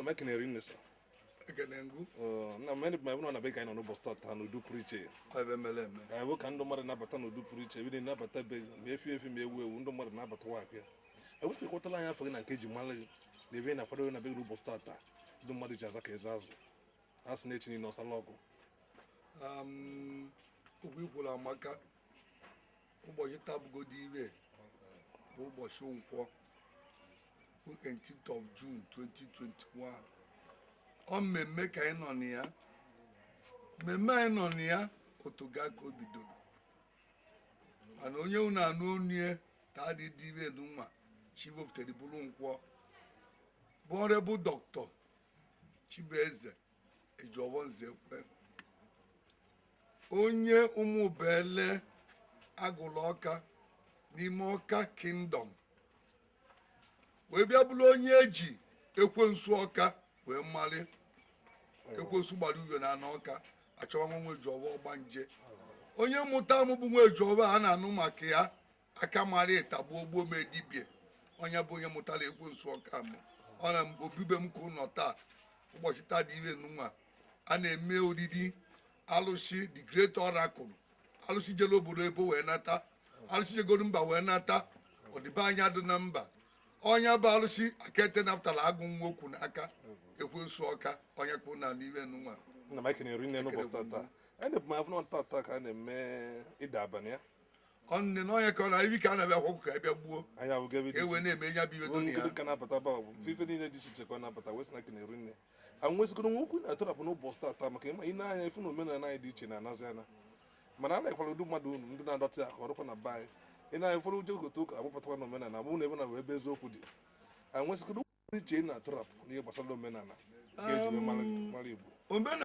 M ekenere nne, sir. Ekene ngụ. Nna m, ene bụ na be ka anyị nọ n'ụbọchị tata n'udu pụrụ iche. Ebe mere eme. Bụ ka ndị mmadụ na-abata n'udu pụrụ iche, ebe na-abata be ma efi efi ma ewu ewu, ndị mmadụ na-abatawa akụ ya. Ewesịkwatala anyị afọ gị na nke eji mara gị na ebe ị na-akwado na be gị n'ụbọchị tata, ndị mmadụ ji aza ka eze azụ a sị na echi niile ọsala ọgụ. Okwu ikwuru amaka. Ụbọchị taa bụgodi ire bụ ụbọchị Nkwọ, bụ 18th of June 2021. Ọ mmemme ka anyị nọ na ya. Mmemme anyị nọ na ya otoga ka o bidoro, mana onye unu anụ onye taa dị dị ire nwa chi wepụtara bụrụ Nkwọ bụ Honorable Dr. Chibueze Ejiofor Nzekwe, onye Ụmụbele Agụlụ Ọka n'ime Ọka Kingdom, wee bịa bụrụ onye eji Ekwensu Ọka wee mmalị. Ekwensu gbara uyo na ana Ọka achọwa nwa nwa Ejiofor ọgbanje. Onye mụta m bụ nwa Ejiofor a na-anụ maka ya aka mara ịtagbuo gbuo m edibie. Onye bụ onye mụtara Ekwensu Ọka m, ọ na obibe m ka ụnọ taa. Ụbọchị taa dị ire nwa a na-eme oriri alụsị the great oracle, alụsị jere obodo ebo wee nata, alụsị jegoro mba wee nata, ọdịbe anya dị na mba. Onye bụ alụsị akete naftala agụ nwa okwu n'aka Ekwensu Ọka, onye ka ụnọ n'iwe nwa. Nna m, ekenere nne n'ụbọchị tata. Anyị na-ebu m afọ na tata ka a na-eme ịda abalị ya. Ọnne na onye ka ọ na ibi ka a na-abịa akwụkwọ ka abịa gbuo. Anyị abụghị ebe ka e dị wee iche na-eme ya bụ iwe bụ dị na nkiri ya. ka na-abata ba bụ ife niile dị iche iche ka ọ na-abata wee sị na kenere nne anwezigoro nwa okwu na-atọrapụ n'ụbọchị tata, maka ịma ị na-anya ifu na omenala anyị dị iche na-anazi ana, mana a na-ekwara ụdị mmadụ unu ndị na-adọtị ya ka ọrụkwa na be anyị. Ị na-anya ụfọdụ ụjọ gote ụka agbapụtakwa na omenala bụrụ na ebe na bụ ebe eziokwu dị. Anwezigoro okwu iche ị na-atọrapụ n'ihe gbasara omenala ga-eji wee mara Igbo? Omenala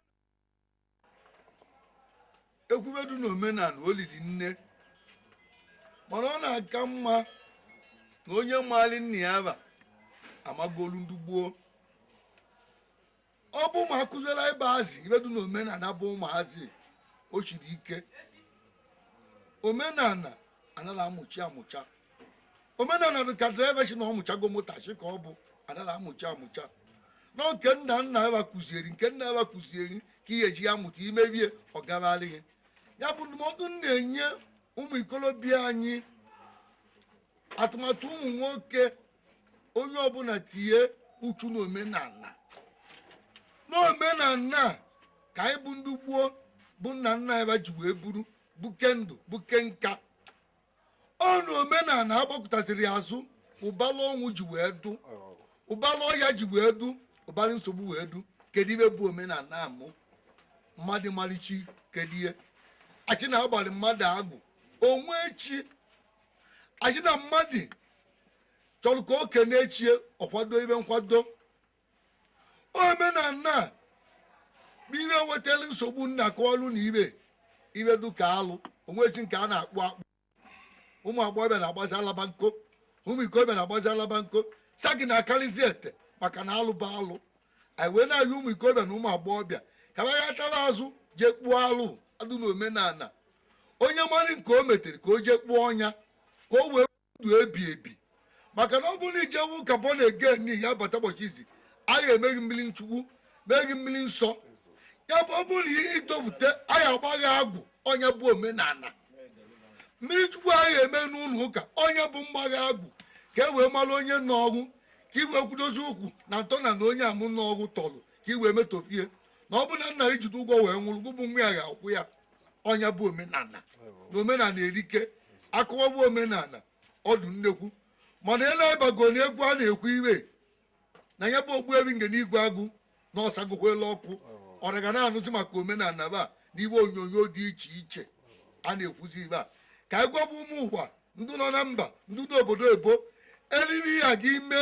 ekwubedu na omenala olili nne, mana ọ na-aka mma na onye maali nna ya ba amagolu ndị gboo. Ọ bụ ma akụziela ịba azị ibedu na omenala bụ ụmụazị o chiri ike. Omenala anaghị amụchi amụcha. Omenala dị ka driver si na ọ mụchago moto, achị ka ọ bụ anaghị amụcha amụcha. Na nke nna nna ya kụzieri, nke nna ya kụzieri ka ihe eji ya mụta imebie ọ gabalịghị ya. Bụ ndụmọdụ m na-enye ụmụ ikolobịa anyị, atụmatụ ụmụ nwoke, onye ọbụla tinye uchu n'omenala. N'omenala ka anyị bụ ndị gboo bụ nna nna ya ji wee buru buke ndụ buke nka. Ọ na omenala agbakọtasịrị azụ, ụbala ọnwụ ji wee du, ụbala ọhịa ji wee du, ụbala nsogbu wee du. Kedu ibe bụ omenala amụ mmadụ malichi? Kedu ihe achị na-agbalị mmadụ agụ onwe chi achị na mmadụ chọrọ ka o kene echie ọkwado ibe nkwado? Omenala bụ ibe wetara nsogbu nna kọọlụ na ibe ibe dụka alụ onwezi nke a na-akpụ akpụ. Ụmụ agbọghọbịa na-agbazi alaba nko, ụmụ ikorobịa na-agbazi alaba nko sagi na-akarịzi ete, maka na alụ bụ alụ. Anyị wee na-ayọ ụmụ ikorobịa na ụmụ agbọghọbịa ka ha ya tara azụ jee kpụọ alụ adụ na omenala. Onye mara nke o metere ka o jee kpụọ ọnya ka o wee ndụ ebi ebi, maka na ọ bụrụ na ijewu ụka born again ya bata ụbọchị izi a ga-eme gị mmiri nchukwu, mee gị mmiri nsọ. Ya bụ, ọ bụrụ na ihe itofute a ga-agba gị agwụ. Ọnya bụ omenala mmiri chukwu a ga-eme n'ụlọ ụka. Onye bụ mgbagha agwụ ka e wee mara onye n'ọrụ, ka i wee kwudozi ụkwụ na ntọna na onye amụ n'ọrụ tọrọ, ka i wee metofie na ọ bụ na nna ijide ụgwọ wee nwụrụ gụbụ nwa ya ga-akwụ ya. Ọnya bụ omenala na omenala erike akụwa bụ omenala ọdụ nnekwu. Mana ele ịbago na egwu a na-ekwu iwe na ya bụ ogbuebi nge n'igwe agụ na ọsagokwela ọkụ ọra ga na-anụzi maka omenala ba n'iwe onyonyo dị iche iche a na-ekwuzi ibe a. Ka anyị gwabụ ụmụ ụwa, ndị nọ na mba, ndị n'obodo ebo eriri ya gị ime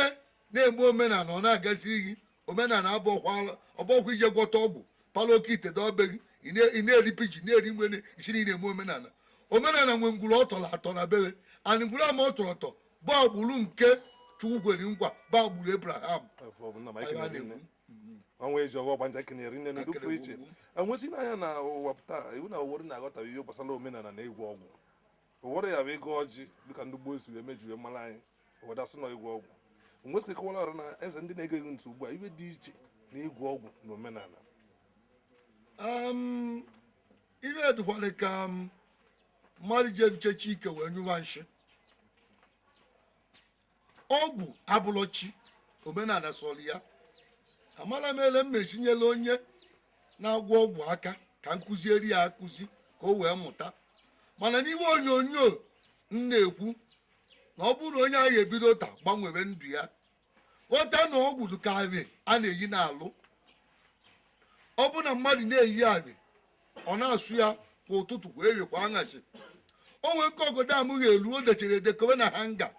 na-eme omenala, ọ na-agazi iyi omenala ọbọkwa ije gwọta ọgwụ pala oke ite dọbe gị, ị na-eri piji na-eri nwere isi niile eme omenala. Omenala nwe ngwuru ọ tọrọ atọ na bebe and ngwuru ama ọ tọrọ atọ bụ agbụrụ nke Chukwu kwere nkwa, bụ agbụrụ Abraham. Afọ bụ nna m. Anyị anyị na-ekwu. nne ọnwa eji ọwa ọgbanja ekenere nne n'udu pụrụ iche. Enwezi n'anya na ụwa taa iwu na ụwọrụ na-aghọta ihe gbasara omenala na ịgwọ ọgwụ. Ụwọrụ ya bụ ịgọ ọjị dịka ndị gboo si wee meji wee mara anyị. Obodo asị nọ ịgwọ ọgwụ, Nwesị kọwara ọra na eze ndị na-ege gị ntị ugbu a ibe dị iche na ịgwọ ọgwụ na omenala. Ibe dịkwara ka mmadụ ji efichechi ike wee nyụwa nshi. Ọgwụ abụlọ chi, omenala sọrọ ya. Amara m ele m etinyela onye na-agwọ ọgwụ aka ka m kụzieri ya akụzi ka o wee mụta. Mana n'ime onyonyo m na-ekwu na ọ bụrụ na onye ahụ ebido taa gbanwere ndụ ya, ghọta na ọgwụ dị ka arị a na-eyi n'alụ. Ọ bụ na mmadụ na-eyi arị, ọ na-asụ ya kwa ụtụtụ, kwa ehihie, kwa aṅasị. O nwee nke ọgọdọ amụghị elu o dechara edekowe na hanger,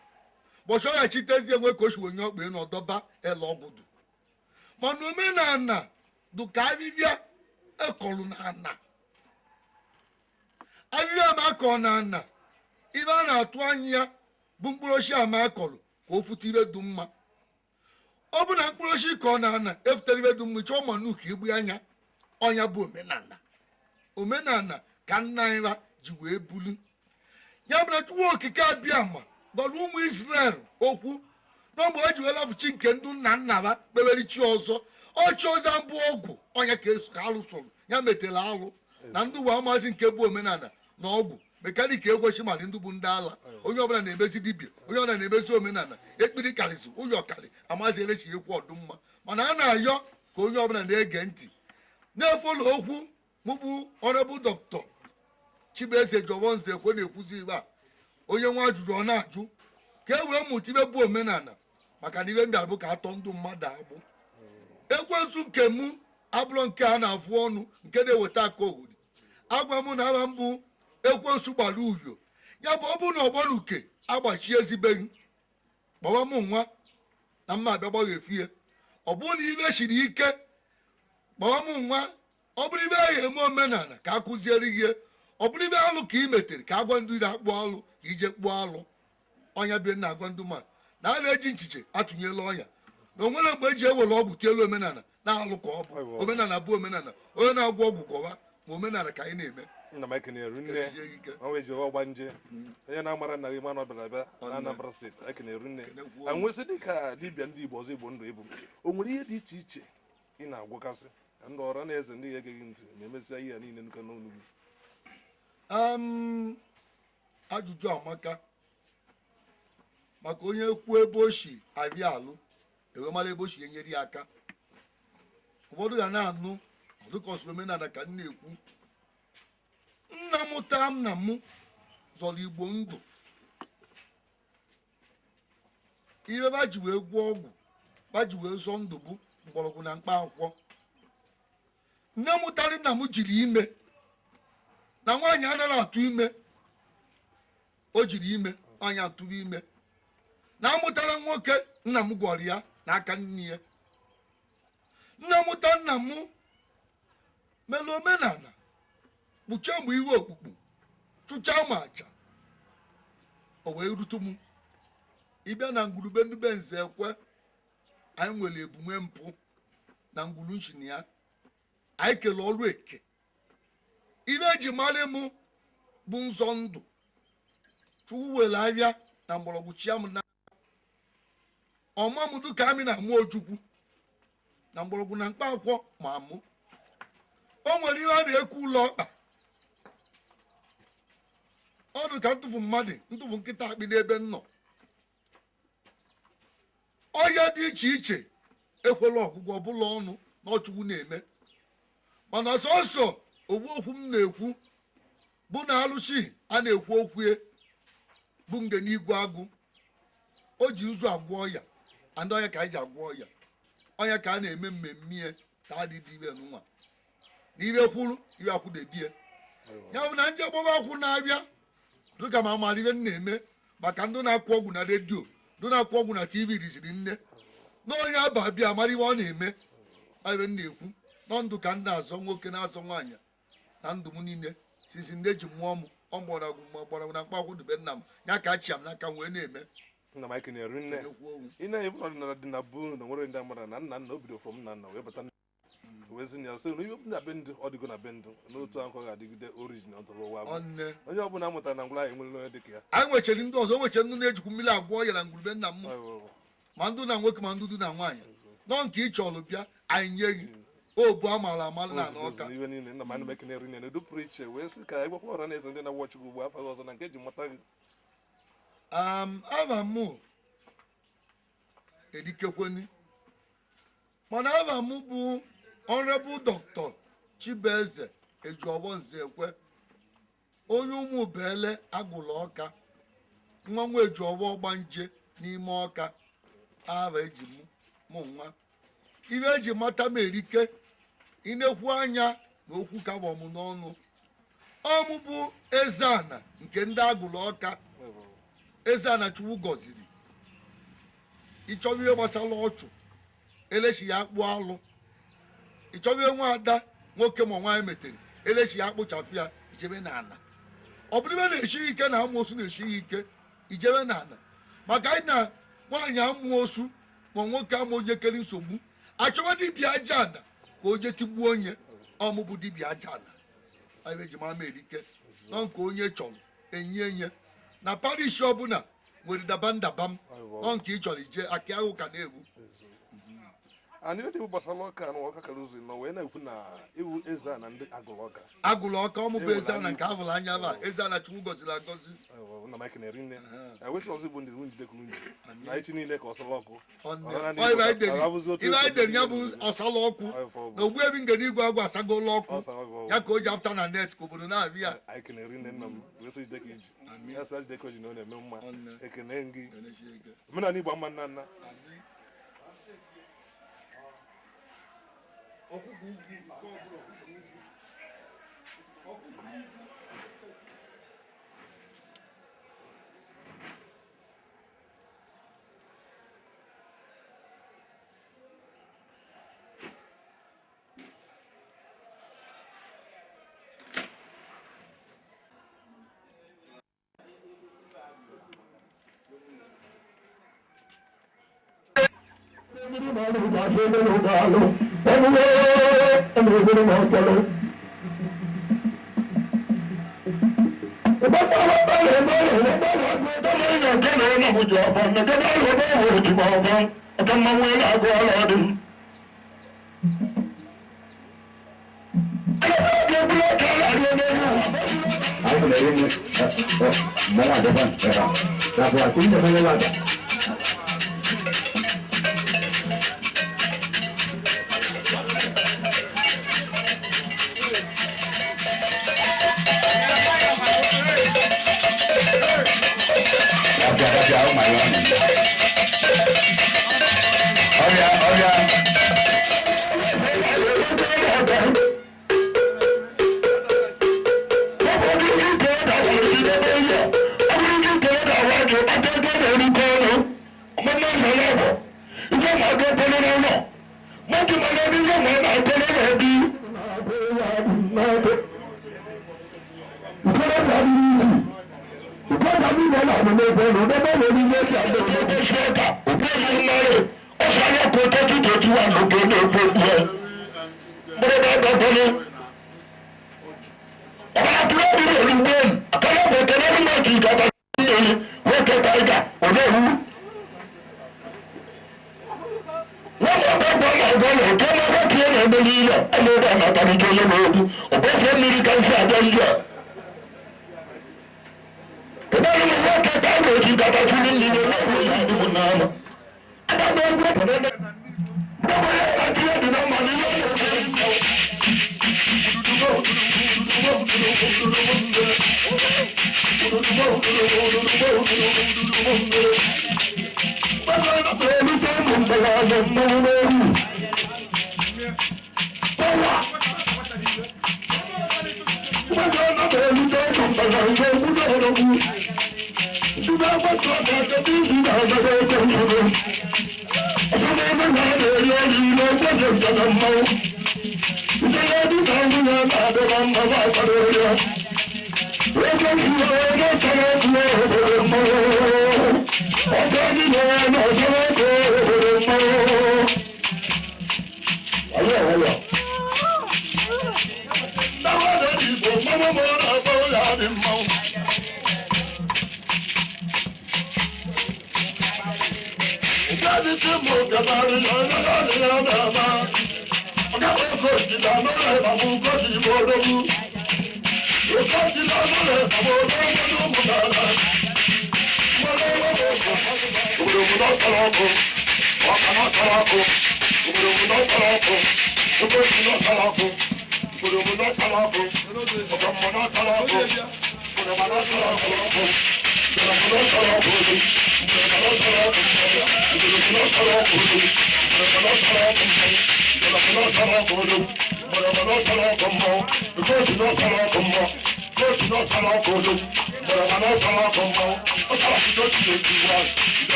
bọchị ọ ghachitezie enwe ka o si wenye ọkpa elu ọdọba ele ọgwụ dụ. Mana omenala dị ka ahịhịa ekọrọ na ana, ahịhịa ma akọ na ana. Ibe a na-atụ anya ya bụ mkpụrụ osisi ama akọrọ ka o fute ibe dị mma. Ọ bụ na mkpụrụ osisi ka ọ na ana efutere ibe dị mma, chọọ ma nnukwu igbu anya ọnya bụ omenala. Omenala ka nna anyị ha ji wee bulu ya. Bụ na Chukwu Okike Abịa ma gwara ụmụ Israel okwu na mgbe e ji wee lapụ chi nke ndị nna nna ha kpebere chi ọzọ, ọchị ọzọ mbụ ọgwụ ọnya ka eso ka alụ soro ya metere alụ na ndị ụwa amazi nke bụ omenala na ọgwụ. Mechanic egwechi mara ndị bụ ndị ala. Onye ọbụla na-emezi dibịa, onye ọbụla na-emezi omenala. Ekpiri karịzi ụyọ karị amazi elesi ekwu ọdụmma. Mana a na-ayọ ka onye ọbụla na-ege ntị na-efolo okwu mụbụ Honorable Dr. Chibueze Jọbọnze ekwe na-ekwuzi ibe a. Onye nwa ajụjụ ọ na-ajụ ka e wee mụta ibe bụ omenala, maka na ibe m bịara bụ ka atọ ndụ mmadụ agbụ. Ekwensu nke mụ abụrụ nke a na-afụ ọnụ nke na-eweta aka oghori. Agwa mụ na aba mbụ ekwensu gbara uyo ya bụ ọ bụrụ na ọgbọnuke agbachie ezibeghị kpọwa mụ nwa na mma abịa gbaghefie. Ọ bụrụ na ibe siri ike, kpọwa mụ nwa. Ọ bụrụ ibe ahụ eme omenala ka a kụziere gị, ọ bụrụ ibe alụ ka ị metere, ka agwa ndị na-akpụ alụ ka ije kpụọ alụ. Ọnya bie na agwa ndị mmadụ na a na-eji nchiche atụnyela ọnya na onwere mgbe eji ewere ọgwụ tielu omenala na-alụ ka ọ bụ omenala bụ omenala. Onye na-agwọ ọgwụ gọwa ma omenala ka anyị na-eme. Nna m, ekenere nne. Kezie ike. Ọnwa eji ọgba nje onye na-amara nna gị ma na ọ bịara abịa na Anambra Steeti, ekenere nne. Kenekwuo. Anwesị dịka dibịa ndị Igbo ọzọ Igbo ndụ ịbụ, o nwere ihe dị iche iche ị na-agwakasị ka ndị ọra na eze ndị ga-egeghị ntị ma emesịa ihe a niile nuka n'onu gị? Ajụjụ amaka, maka onye kwuo ebe o si abịa alụ ewe mara ebe o si enyere ya aka. Ụfọdụ ga na-anụ ọdụkọsị omenala ka m na-ekwu. Nna m taa m na mụ zọrọ Igbo ndụ. Ihe ba ji wee gwọọ ọgwụ, ba ji wee zọọ ndụ bụ mgbọrọgwụ na mkpa akwụkwọ. Nne mụtarị nna m jiri ime na nwaanyị anaghị atụ ime, o jiri ime nwaanyị atụrụ ime na amụtara nwoke. Nna m gwọrọ ya n'aka nne ya. Nna mụta nna m mere omenala kpuchie mgbe iwe okpukpu chụchaa ma aja o wee rute m. Ịbịa na ngwurube ndị be nze ekwe, anyị nwere ebumwe mpụ na ngwuru nchi ya. Anyị kele ọrụ eke. Ibe eji mara mụ bụ nzọ ndụ. Chukwu were abịa na mgbọrọgwụ chia m na ọma m dịka amị na amụ ojukwu na mgbọrọgwụ na mkpa akwụkwọ. Ma mụ o nwere ihe a na-ekwu ụlọ ọkpa ọ dị ka ntụfu mmadụ, ntụfu nkịta akpị n'ebe m nọ. Ọhịa dị iche iche ekwela ọgwụgwọ ọbụla ọnụ na ọchukwu na-eme. Mana sọsọ ogbu okwu m na-ekwu bụ na alụsị a na-ekwu okwu bụ nge n'igwe agụ o ji nzu agwọ ọya and ọya ka anyị ji agwọ ọya, ọya ka a na-eme mmemme ya ka adị dị ibe nwa na ibe kwuru ibe akwụdebie ya bụ na nje gbọba akwụ na-abịa dịka ma amara ibe m na-eme maka ndị na-akwụ ọgwụ na redio, ndị na-akwụ ọgwụ na TV riziri nne na onye aba bịa amara ibe ọ na-eme. Ibe m na-ekwu nọ ndụ ka m na-azọ nwoke na-azọ nwaanyị na ndụ m niile sisi nne ji mụọ m. Ọ mgbọrọgwụ ma mgbọrọgwụ na mkpa akwụkwọ dube nna m ya ka achịa m n'aka m wee na-eme. Nna m, ekenere nne. Ekwu okwu. Ị na-ebu n'ọdịnala dị na bụ na nwere ndị amara na nna nna o bido from nna nna wee bata wee sị na ya sị na ihe na be ndụ ọ dịgo na be ndụ n'otu ahụ ka ọ ga-adịgide origin ọtụrụ ụwa bụ. Ọnne. Onye ọbụla amụtara na ngwụla anyị enwerela onye dịka ya. Anyị nwechara ndị ọzọ, nwechara ndị na-ejikwu mmiri agwọ ọya na ngwurube nna m. Ọ- Ma ndụ na nwoke, ma ndụ na nwaanyị nọ nke ị chọrọ bịa, anyị nye gị obu amara amara na ala Ọka. Iwe niile nna m, ana m ekene rinne n'udu pụrụ iche, wee sị ka ịgbakwa ọra na eze ndị na-awọchi gị ugbu afọ ọzọ na nke eji mata gị. Ama mụ erikekweni, mana ama mụ bụ Honorable Dr. Chibueze Ejuọwọ Nzekwe, onye ụmụ bele agụlụ Ọka, nwa nwa Ejuọwọ ọgbanje n'ime Ọka. Aha eji mụ nwa ibe eji mata m erike inekwu anya na okwu ka gbọ m n'ọnụ. Ọmụ bụ Eze-Ana nke ndị agụlụ Ọka. Eze-Ana Chukwu gọziri. Ịchọba ihe gbasara ọchụ, elechi ya akpụ alụ. Ịchọba ihe nwa ada nwoke ma nwaanyị metere, elechi ya akpụchapụ ya. Ijebe na ana, ọ bụrụ ibe na-echi ike na amoosu na-echi ike, ijebe na ana maka anyị na nwaanyị amoosu ma nwoke ama onye kere nsogbu, achọba dibịa aja ana ka o je tigbuo onye. Ọmụbụ dibịa aja ana anyị eji mara m erike nọ nke onye chọrọ enyi enye na parish ọbụla nwere dabam dabam nọ nke ị chọrọ ije aka ahụ ka na-egwu. Anyị dị gbasara Ọka na Ọka kara ụzọ nọ wee na-ekwu na iwu Eze-Ana ndị agụlụ Ọka. Agụlụ Ọka, ọmụbụ Eze-Ana nke ahụrụ anya ba, Eze-Ana Chukwu gọziri agọzi. Nna m, ekene rinne. Ewesi ọzọ igbo ndị njide kwuru nji na echi niile ka ọ sara ọkụ. Ibe anyị dere ya bụ ọsala ọkụ na Ogbuebi Ngene Igwe Agwụ asagola ọkụ ya ka o ji apụta na net ka obodo na-abịa ya. Anyị kenere rinne nna m, wee sị jide ka iji ya sị jide ka o ji na ọ na-eme mma. Ekene gị, omenala Igbo ama nna nna. Ọkụkọ ugwu nke ọbụla, ọkụkọ ugwu, ọkụkọ ugwu.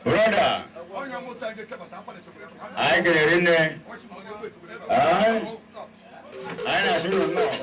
Brother, I get in there. I don't know.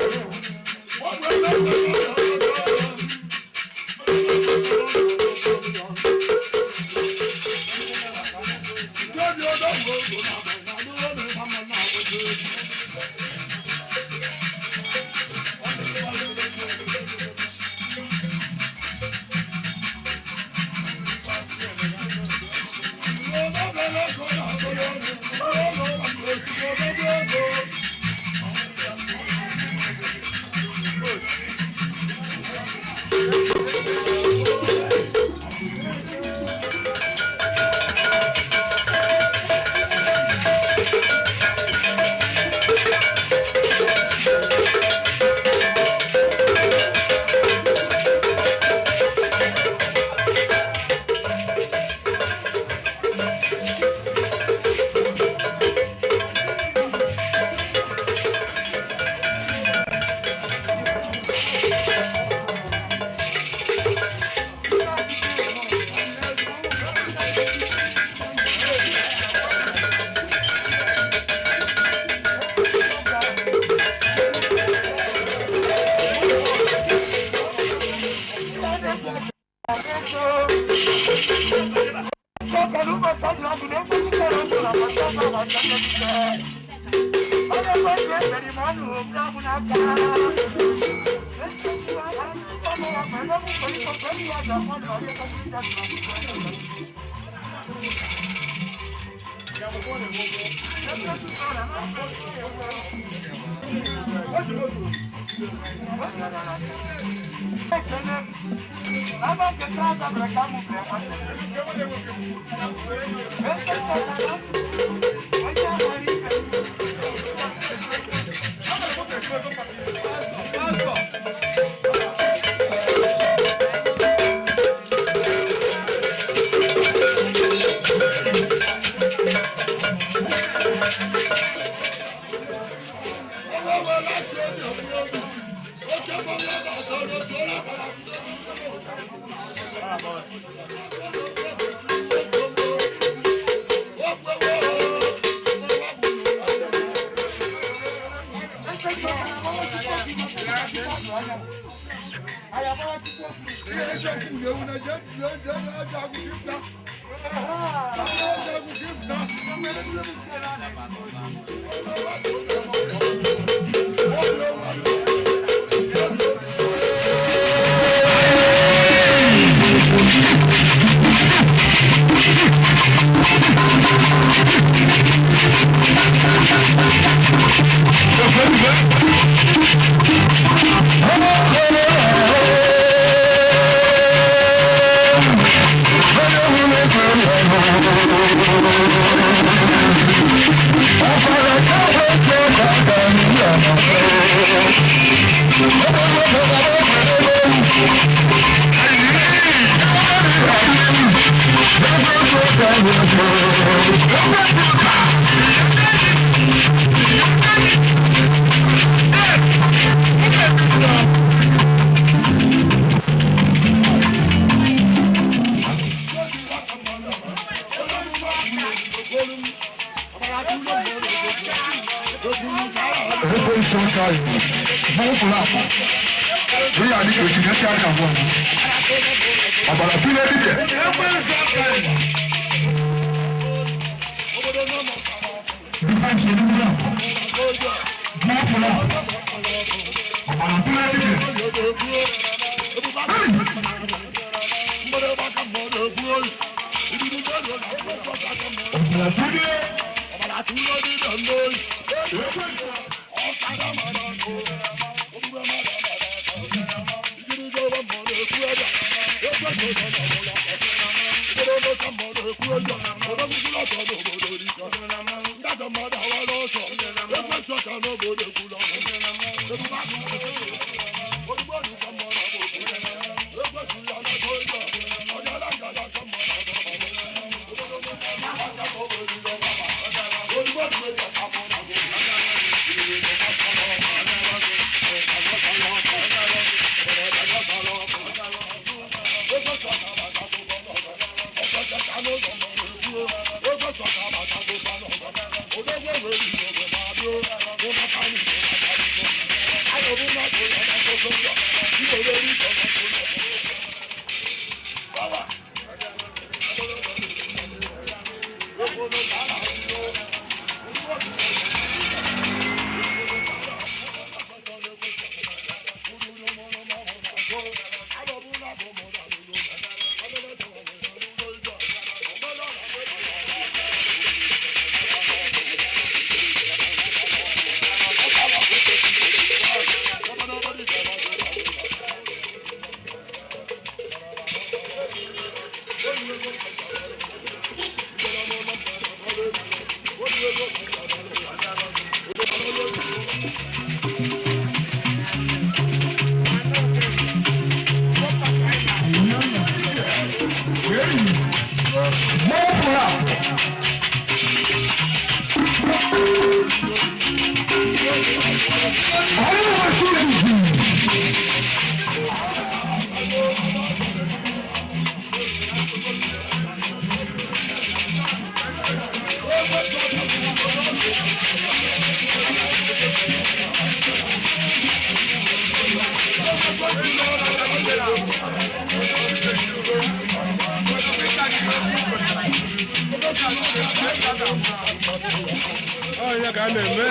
Onye ka a na-eme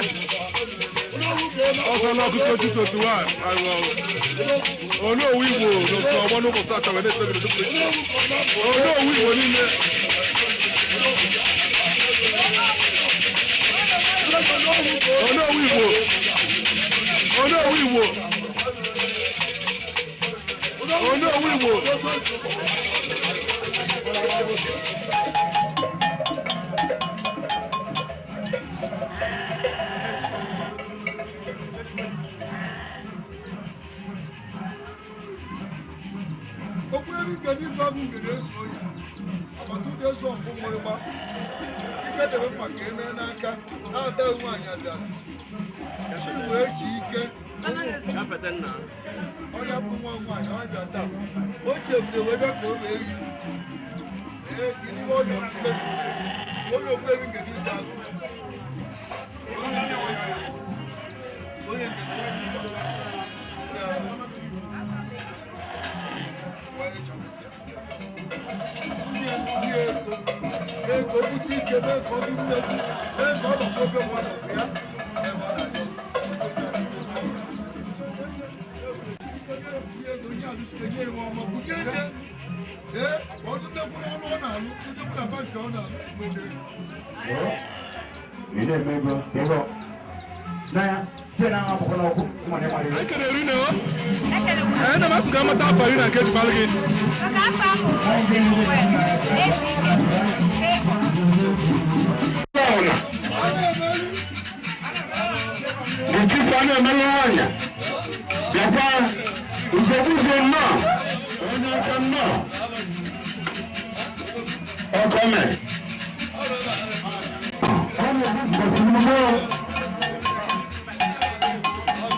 ọsọ n'ọkụ 2021 arụ Onowu Igbo n'otu ọgbọ n'ụbọchị tata wee na-esebere tupu Onowu Igbo niile. Onowu Igbo, Onowu Igbo, Onowu Igbo. Okwu eri nke n'izu ọgụ ngere ezu oyi agbata ụdị ezu ọkụ mgbịrịgba ike debe mma ka emee n'aka na-ada nwaanyị abịara chi wee ji ike onye bụ nwa nwaanyị ọ bịa taa o chebiri wee bịa ka o wee yi ee ihe onye mmezu onye okwu eri nke n'izu agụ onye nke ego bute ike mee ka ọ dị nnekwu mee ka ọ bata obe mmadụ ya. Ee, ọ dị nnekwu n'ọrụ ọ na-alụ nnekwu na bankị ọ na-alụ mgbe Anyị kere eri na o anyị na masị ga-amata afọ iri na nke ejikwalụ gị. Maka afọ ahụ ezi ike Ọ̀nà. Ìtìpá náà mẹ́lẹ́ wọ̀nyà. Bịakwa Ugobuzo nnọọ. Onye aka nnọọ. Ọkọme. Ọ na-ebu mmụọ.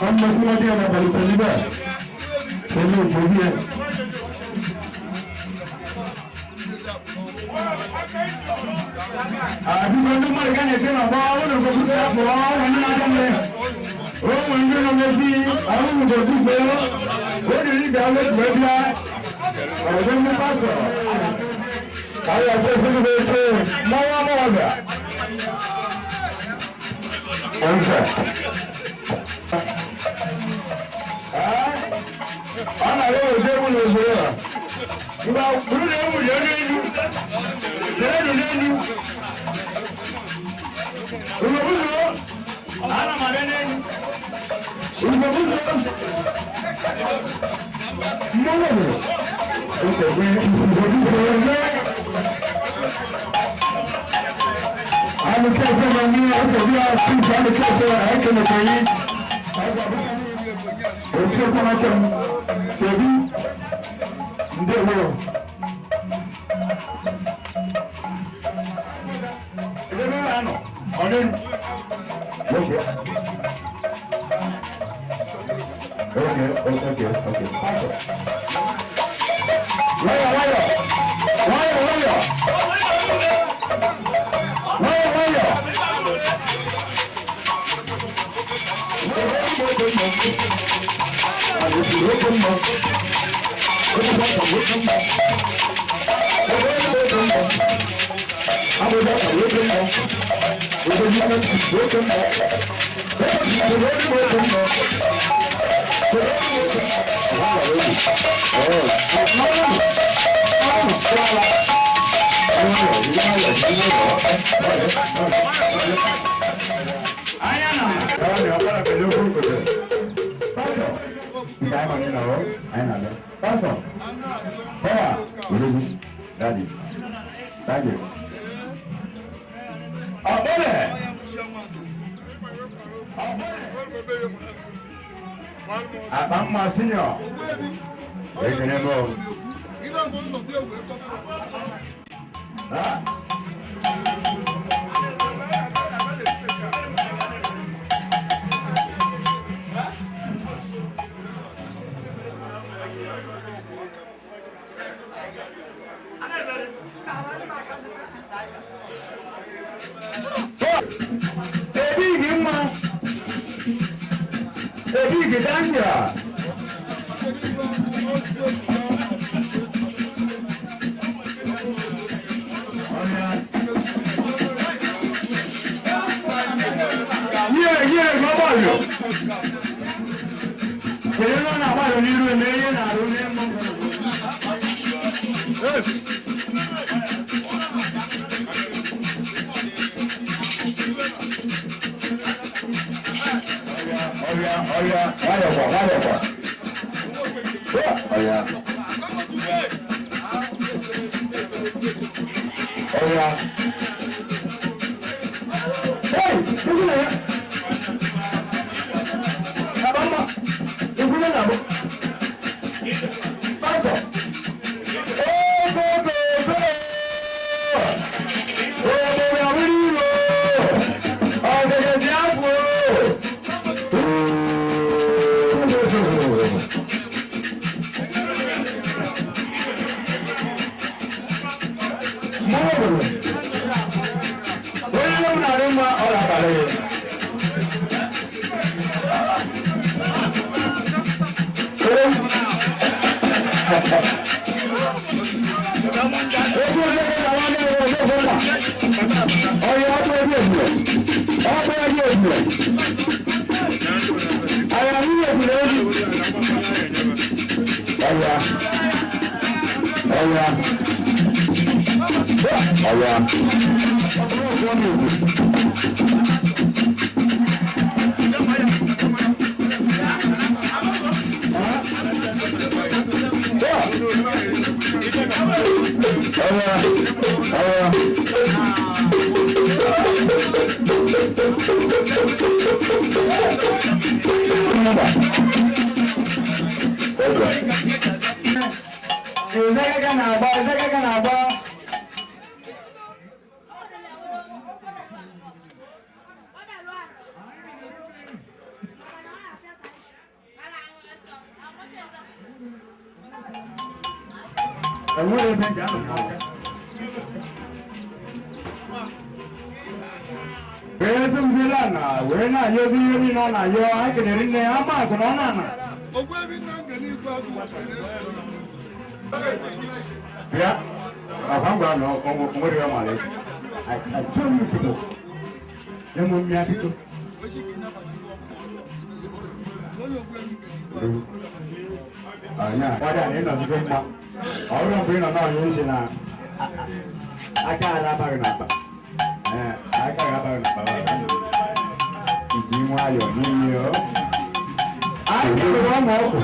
Ọmọ tí wọ́n dé ọ̀nà àbàlùkọ níbẹ̀. Pẹ̀lú òjòrí ẹ̀. Àbí wọn ní mọ̀lẹ́ká ní ẹgbẹ́ náà bọ́ wọn lè fọkú sí àpò wọn ní ajọ́ mi. Ó wọ́n ń gbé lọ́wọ́ sí àwọn olùkọ́ pé ó lè rí ìdá lóṣù ẹbí á. Ọ̀gbẹ́ ní pásọ̀. Àwọn ọ̀gbẹ́ fún mi ṣe mọ́wọ́ mọ́wọ́ bẹ̀. Ọ̀nfẹ̀. Ọ na-arị òde egwu n'ozoro ya. Ngwa buru na egwu jee n'elu. Jee n'elu. Ugobuzo, ana m abịa n'elu. Ugobuzo, mmanwụ bụ okegbe ugobuzo onye. Alùpùpù ọ̀sẹ̀ ní ọ̀sẹ̀ àtúntò alùpùpù ọ̀sẹ̀ ẹ̀kẹ́lẹ̀kẹ́ yìí. Òtún ọ̀pọ̀lọpọ̀ tẹ̀bí ndewo. Ebe ebe anọ, ọ dị Okay. Okay. Pastor. Nwayọ, nwayọ. Nwayọ, nwayọ. Nwayọ, nwayọ. Anya na. Ọkpara pẹ̀lú okwu kote. Pásọ̀. Nke anyị ma nị nọrọ, anyị na-abịa. Pásọ̀. Bọ́wà, ológun, dáàdì, dáàdì. Ọ̀bọ̀lẹ̀. Ọ̀bọ̀lẹ̀. Akpa mma senior. Ekene m o. Ah. Ebighi mma. Ebighi danja. Ihe ihe gbọgbọlụ. Kedu ihe ọ na-agbalụ n'iru eme ihe na-arụ n'ime Ọya ọya nwayọkwa nwayọkwa. Ọya. Ọya. Hey, ikwu na ya. Abamba, ikwu na abụ. Pastọ. Ego go go. Obodo awiri iro. Ọgẹdẹ bí àpò. Mọ́wọ́ onye m na-arị mma ọ na-abalị ya. Ego ole ka nwanne m nwere ego nna? Ọya ọkụ ebe ebule. Ọkụ ebe ebule. Aya nwunye ebule elu. Ọya. Ọya. Ọya. Ezeka na-agba, Ezeka na-agba. Enweghị ebe ndị ahụ na-aga. Wee sị m bịara na wee na-ayọ ezi ihe niile ọ na-ayọ anyị kelere nne ya ama akụ na ọ na-ana. Bịa, akwa ngwa na onwere ya mara echi. I told you people. Nye m mmịa biko. Anya, kwado a na ịnọgide mma. Ọ bụrụ mgbe ị nọ n'ọnya isi na aka ala abaghị n'akpa. Ee, aka ala abaghị n'akpa. Iji nwayọọ n'ime o. Anyị rụrụ ọmụ ọgwụ.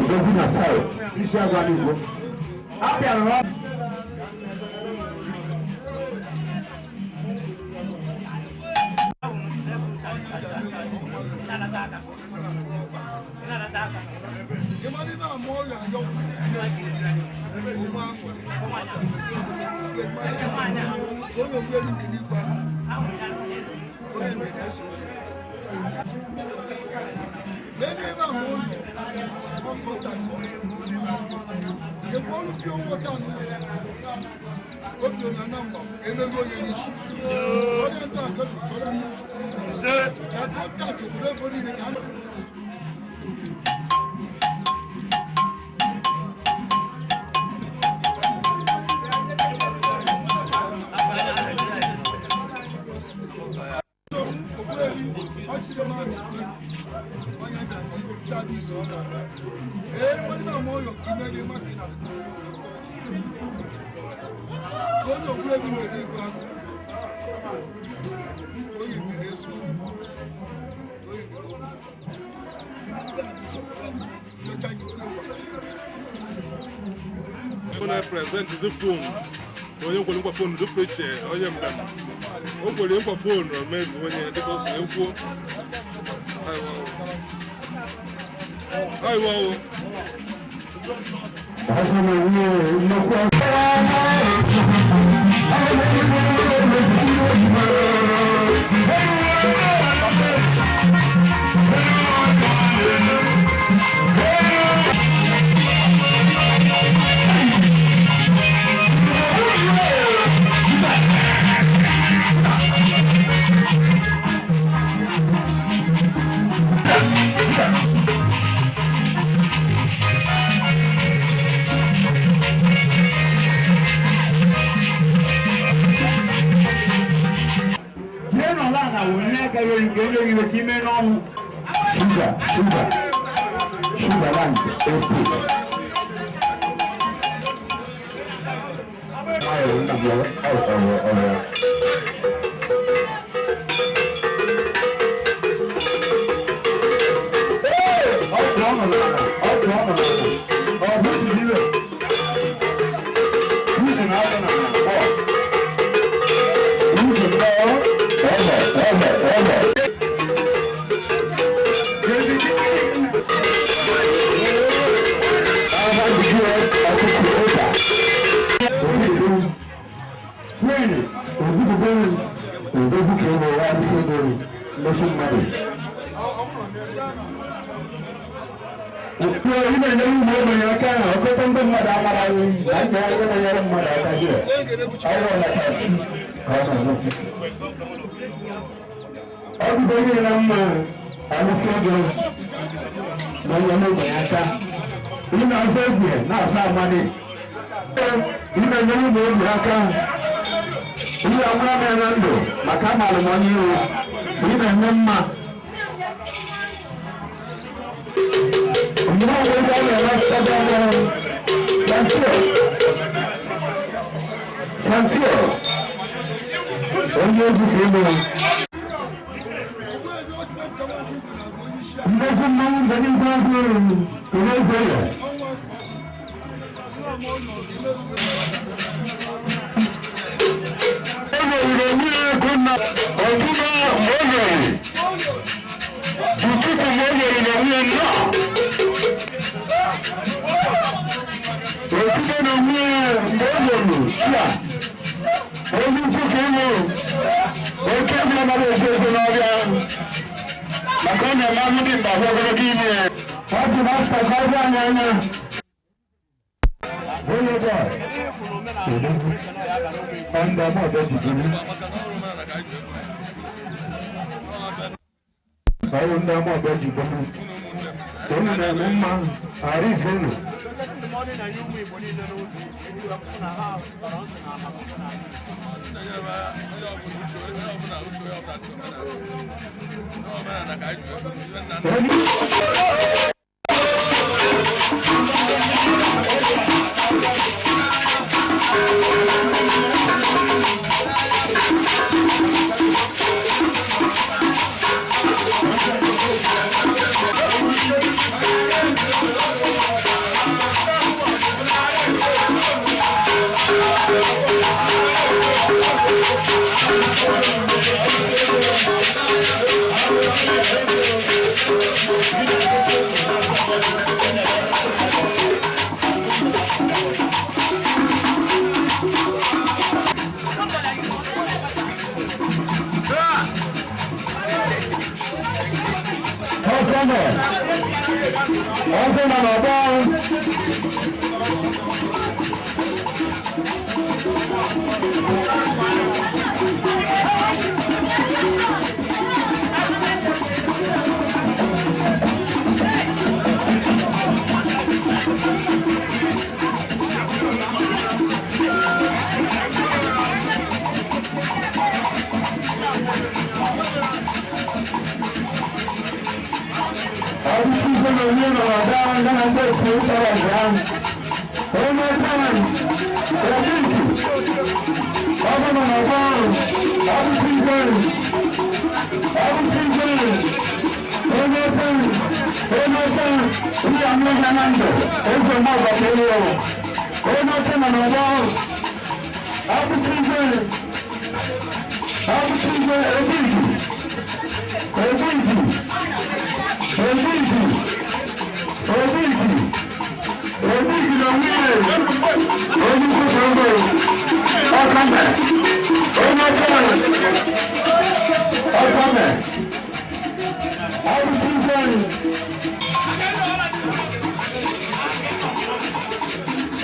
Odogwu na South, isi agwa n'Igbo. A bịara n'ọgwụ. Onye prezident zi fon onye kwere nkwa fon dupụ iche onye mbem o kwere nkwa fon mezu onye dịka o si wee kwuo. Aiwa o. Sugar, sugar, Sugarland Estate. Onye taa, Ojinti, ọbụ nọ n'ọgbọ ọrụ, ọbụsị igwe, ọbụsị igwe, onye taa, onye taa, ndị amụghị na ndụ, eze mmadụ ka elu ọrụ. Onye taa nọ n'ọgbọ ọrụ, ọbụsị igwe, ọbụsị igwe, Ojinti, Ojinti, Ojinti, Ojinti. Obi na nwunye onye ukwu gbọrọ ọkame onye ọkame ọkame ọbụsị ifeanyị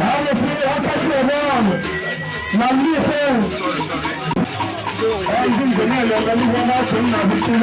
alụsị ọkachị ọgbọrọ na ndị ifeanyị ọdị nke niile ọganihu na-asị nna bụsị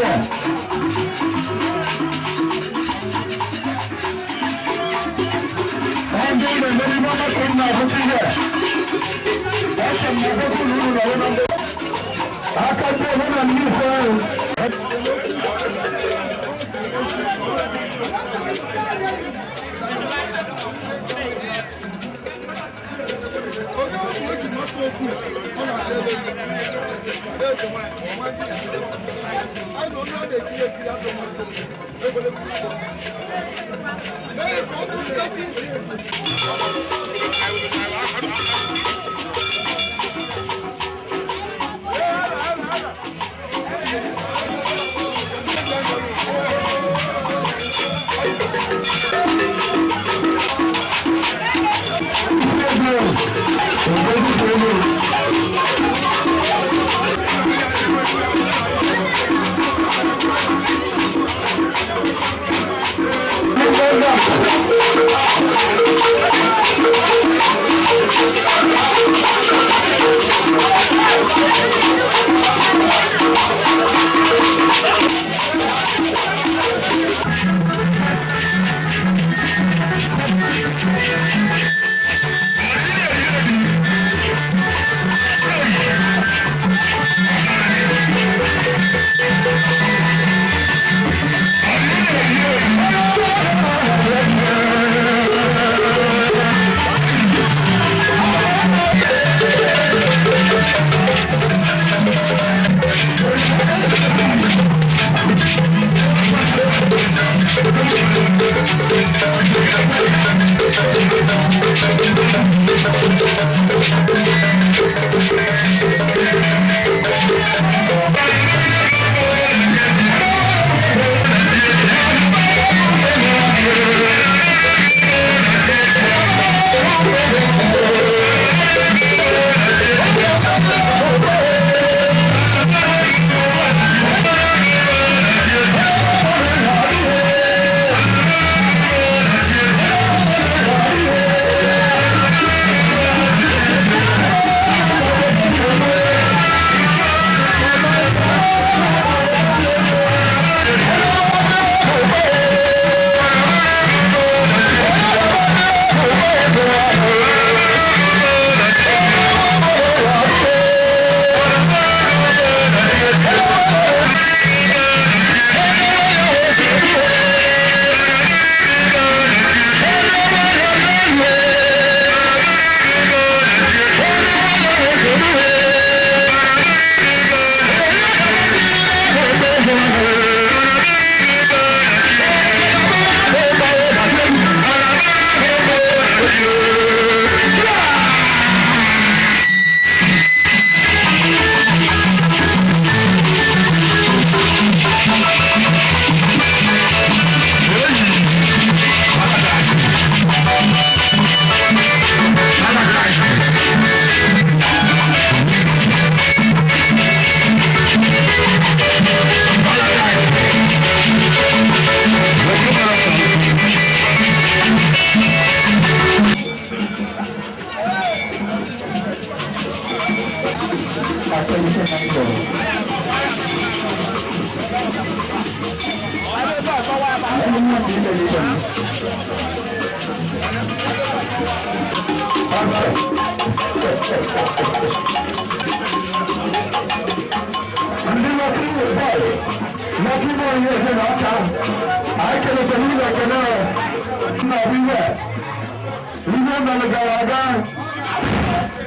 Abalị gara aga,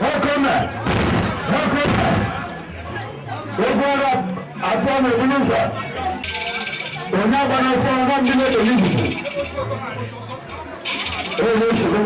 Okome, Okome, egwu ọrụ abụọ na-ebuli ụzọ. Onye agbara ọsọ nwa mmiri ebe n'izuzu. Ebe nsogbu.